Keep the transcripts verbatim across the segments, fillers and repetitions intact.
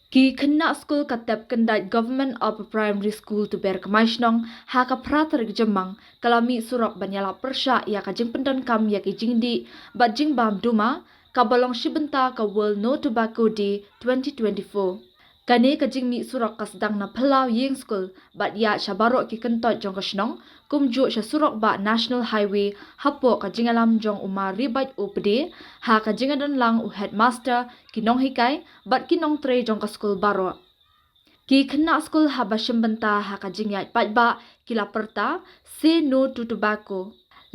Ki khynnah skul ka Tepkyndait Government Upper Primary School Tuber Kmai Shnong ha ka phra tarik Jymmang ka la mih surok ban ïalap pyrshah ïa ka jingpyndonkam ïa ki jingdih bad jingbam duma kaba long shi bynta ka World No Tobacco Day twenty twenty-four. Kane ka jingmih surok ka sdang na phyllaw ïing skul bad ïaid sha baroh ki kyntoit jong ka shnong, kumjuh sha surok bah National Highway hapoh ka jingïalam jong u Mar Ribait Opade, ha ka jingïadon lang u headmaster, ki nonghikai bad ki nongtrei jong ka skul baroh. Ki khynnah skul haba shim bynta ha ka jingïaid paidbah ki la pyrta, "Say no to tobacco."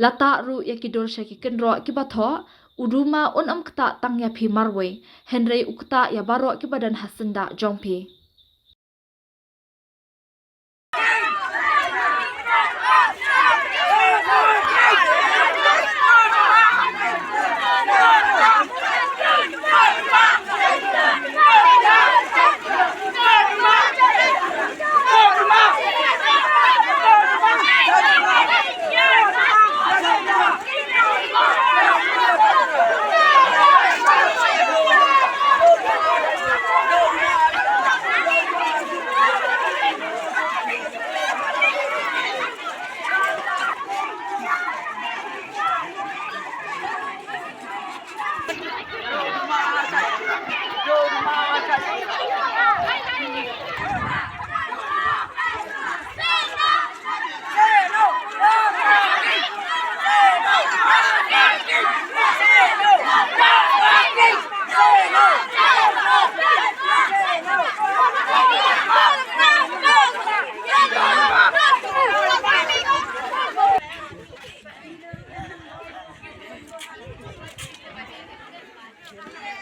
La tah ruh ïa ki dur sha ki kynroh kiba thoh, "U duma un ym ktah tang ïa phi marwei, hynrei u ktah ïa baroh kiba don ha syndah jong phi."